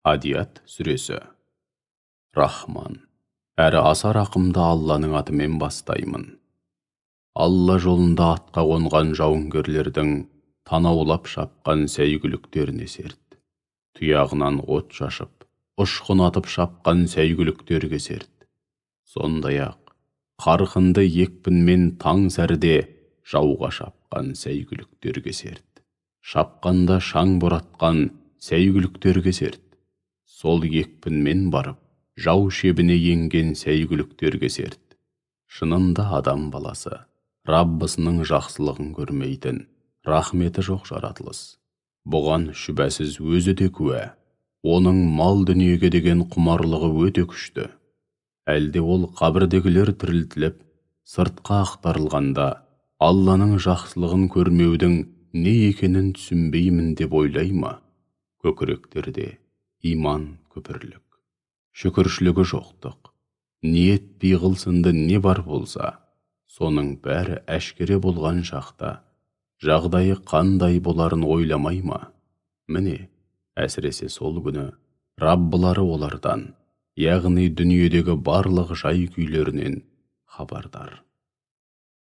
Адият сүресі. Рахман, әрі аса рақымды Алланың атымен бастаймын. Алла жолында атқа қонған жауынгерлердің танаулап шапқан сәйгүліктеріне серт. Тұяғынан от шашып, ұшқын атып шапқан сәйгүліктерге серт. Сондай-ақ, қарқынды екпінмен таң сәріде жауға шапқан сәйгүліктерге серт. Шапқанда шаң боратқан сәйгүліктерге серт. Сол екпінмен барып, жау шебіне енген сәйгүліктерге серт. Шынында адам баласы Раббысының жақсылығын көрмейтін, рахметі жоқ жаратылыс. Бұған шүбәсіз өзі де куә. Оның мал дүниеге деген құмарлығы өте күшті. Әлде ол қабірдегілер тірілтіліп, сыртқа ақтарылғанда, Алланың жақсылығын көрмеудің не екенін түсінбеймін деп ойлай ма? Көкіректерде иман күпірлік, шүкіршілігі жоқтық, ниет пиғыл сынды не бар болса, соның бәрі әшкере болған шақта, жағдайы қандай боларын ойламай ма? Міне, әсіресе сол күні Раббылары олардан, яғни дүниедегі барлық жай-күйлерінен хабардар.